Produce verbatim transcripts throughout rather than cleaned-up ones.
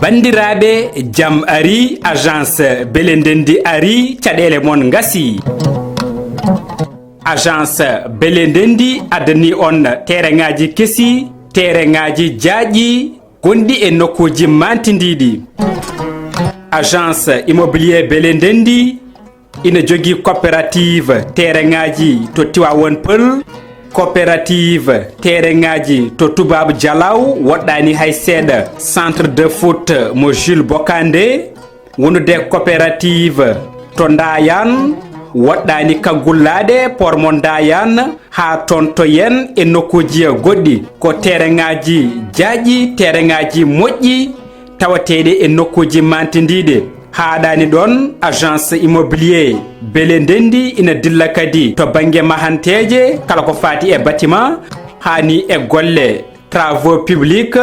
Banndiraaɓe, jam ari, agence Bele Ndenndi ari, caɗeele mon ngasi. Agence Bele Ndenndi addani on tereŋaaji kesi, tereŋaaji jaaƴi, gonɗi e nokkuuji mantindiiɗi. Agence immobilier Bele Ndenndi ina jogii coopérative tereŋaaji to Tiwaawan Pël, coopérative tereŋaaji to Tubaabu Jalaaw, woɗɗaani hay seeɗa, centre de foot mo Jules Bocandé, wonude coopérative to Ndaayaan, woɗɗaani Kaggullaaɗe, port mo Ndaayaan, haa toon to Yeen e nokkuuji goɗɗi. Ko tereŋaaji jaaƴi, tereŋaaji moƴƴi, tawateeɗi e nokkuuji mantindiiɗi. Haaɗaani ɗoon, agence immobilier Bele Ndenndi ina dilla kadi to bannge mahanteeje, kala ko faati e bâtiment, haa ni e golle travaux publics,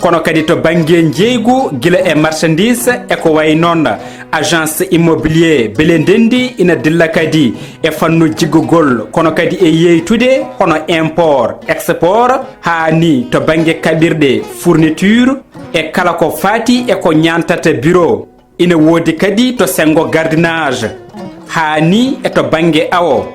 kono kadi to bannge njeeygu gila e marchandise e ko wayi noon. Agence immobilier Bele Ndenndi ina dilla kadi e fannu jiggugol, kono kadi e yeytude hono import, export, haa ni to bannge kaɓirɗe fourniture e kala ko faati e ko ñaantata bureau. Ina woodi kadi to senngo gardiennage, haa ni e to bannge awo.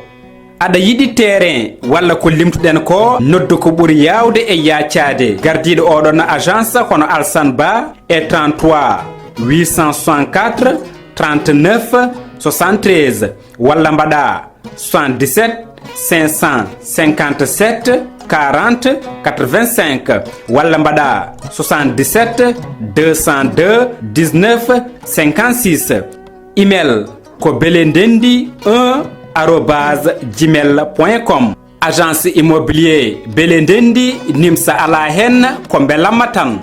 Aɗa yiɗi terrain walla ko limtuɗen ko, noddu ko ɓuri yaawde e yaacaade gardiiɗo oɗon agence hono Alsan Ba e trente-trois huit cent soixante-quatre trente-neuf soixante-treize, walla mbaɗa soixante-dix-sept cinq cent cinquante-sept quarante quatre-vingt-cinq, walla mbaɗa soixante-dix-sept deux cent deux dix-neuf cinquante-six. Email ko belendendi un arobase gmail point com. Agence immobilier Bele Ndenndi, nimsa alaa heen, ko mbelamma tan.